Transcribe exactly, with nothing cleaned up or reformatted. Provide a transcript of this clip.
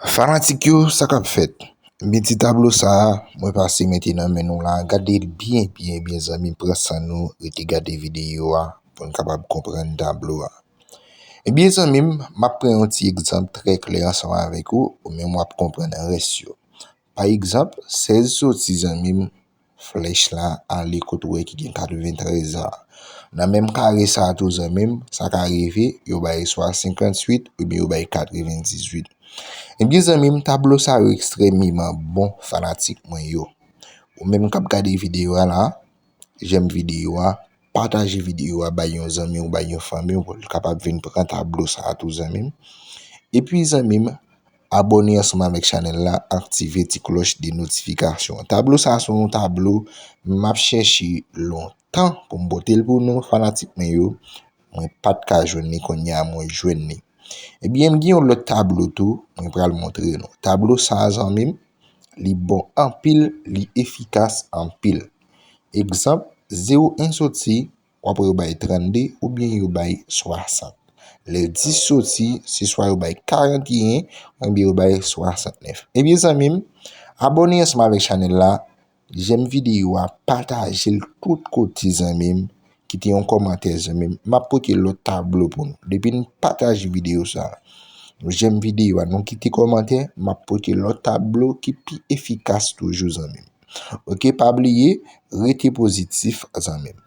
Fanatik yo, sa k ap fèt? Ebyen, ti tablo sa a, mwen pase mete nan men nou la. Gade l byen, byen, byen, zanmi m, pran san nou, rete gade videyo a pou n kapab konprann tablo a. Ebyen, zanmi m, m ap pran yon ti egzanp trè klè ansanm avèk ou, ou menm w ap konprann rès yo. Pa egzanp, sèz soti, zanmi m, flèch la ale kote w wè ki gen katreventrèz la. Nan menm kare sa a tou, zanmi m, sa ka rive, yo bay swa senkantuit oubyen yo bay katrevendizuit. Ebyen, zanmi m, tablo sa yo ekstrèmeman bon, fanatik mwen yo. Ou menm k ap gade videyo a la, jèm videyo a, pataje videyo a bay yon zanmi w, bay yon fanmi w pou l kapab vin pran tablo sa a tou, zanmi m. Epi, zanmi m, abòne ansanm avèk chanèl la, aktive ti klòch de notifikasyon. Tablo sa a se yon tablo m ap chèche lontan pou m pote l pou nou, fanatik mwen yo. Mwen pa t ka jwenn li, kounye a mwen jwenn li. Ebyen, m gen yon lòt tablo tou, mwen pral montre nou. Tablo sa a, zanmi m, li bon anpil, li efikas anpil. Egzanp, zewo en soti, w ap wè yo bay trannde oubyen yo bay swasant. Lè dis soti, se swa yo bay karanteyen oubyen yo bay swasantnèf. Ebyen, zanmi m, abòne ansanm avèk chanèl la, jèm videyo a, pataje l tout kote, zanmi m, kite yon kòmantè, zanmi m. M ap pote lòt tablo pou nou. Depi n pataje videyo sa a, nou jèm videyo a, nou kite kòmantè, m ap pote lòt tablo ki pi efikas toujou, zanmi m. Oke, pa bliye, rete pozitif, zanmi m.